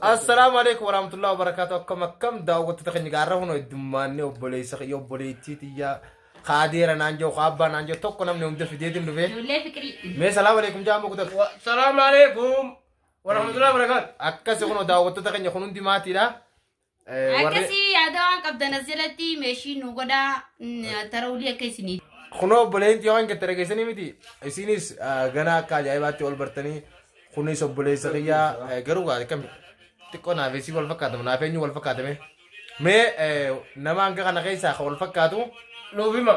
Assalaamu alaikum warahmatullahi wabarakatuh. Akkam akkam daawwattoota keenya gaarra kun heddummaanni obboleessa kiyya obboleettii tiyya kaadeera naan jiru kaabbaa naan jiru tokko namni hunda fideetiin dhufe. Ijoollee fiqirii. Mee salaamu alaikum jaamu kutaa. Salaamu alaikum warahmatullahi wabarakatuh. Akkasi kun daawwattoota keenya kun hundi maatiidha. Akkasii yaada waan qabdan as jalatti meeshii nu godhaa tarawulii akka isinii. Kunoo obboleettii yoo hanga dhageessanii miti isinis ganaa akka ajaa'ibaatti ol bartanii kunis obboleessa kiyyaa garuu gaa akkam xiqqoo naaf isii wal fakkaatame naaf eenyu wal fakkaatame mee nama hanga kana keessaa kan wal fakkaatu Nuuf hima.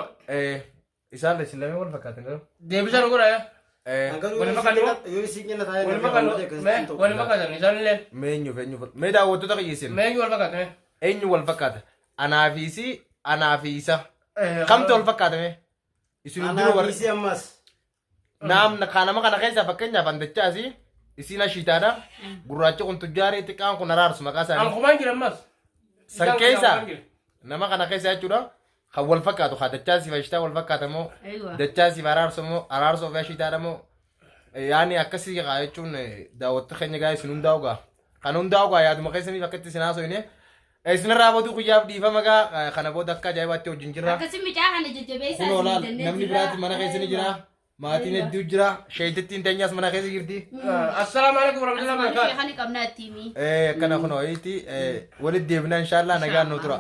Isaan isin lameen wal fakkaatan garuu. Deebisaa nu godha yaa. Wal fakkaatu. Yoo isin kenna taa'ee Wal fakkaatu. Mee wal fakkaatan isaan illee. Mee eenyuuf eenyuuf wal- mee daawwattoota kiyya isin Mee eenyu wal fakkaata mee. eenyu wal fakkaata anaa fi isii anaa fi isa kamtu wal fakkaata mee isin hundinuu Anaa warri fi ammas. naam kaa nama kana keessaa fakkeenyaaf andachaa asii isiin ashiitaadha gurraachi kun tujjaarii xiqqaan kun araarsu maqaa isaanii Ankumaan jira ammas. san keessaa nama kana keessa jechuudha Kan wal fakkaatu kaa dachaa siif ashitaa wal fakkaata moo Aywa. dachaa siif araarsoo moo araarsoo fi ashitaadha moo yaani akkasii kaa jechuun daawwattoota keenya gaa isin hundaa'u gaa kan hundaa'u gaa yaaduma keessaniif akkatti isin haasofne isinirraa baduu guyyaaf dhiifama gaa kana booda akka ajaa'ibaatti wajjin jirra. Akkasi micaa kana jajjabeessaa Kunoo isin laal jennee namni jirra. biraatti mana keessa ni jira maatiin Aywa. hedduu jira sheeyitittiin teenyaas mana keessa jirti. Assalaamu alaikum warahmatullahi Asuma wabarakatuh. sheekani qabnaa ittiin. Akkana kunoo walitti deebina inshaallah nagaan nu tura.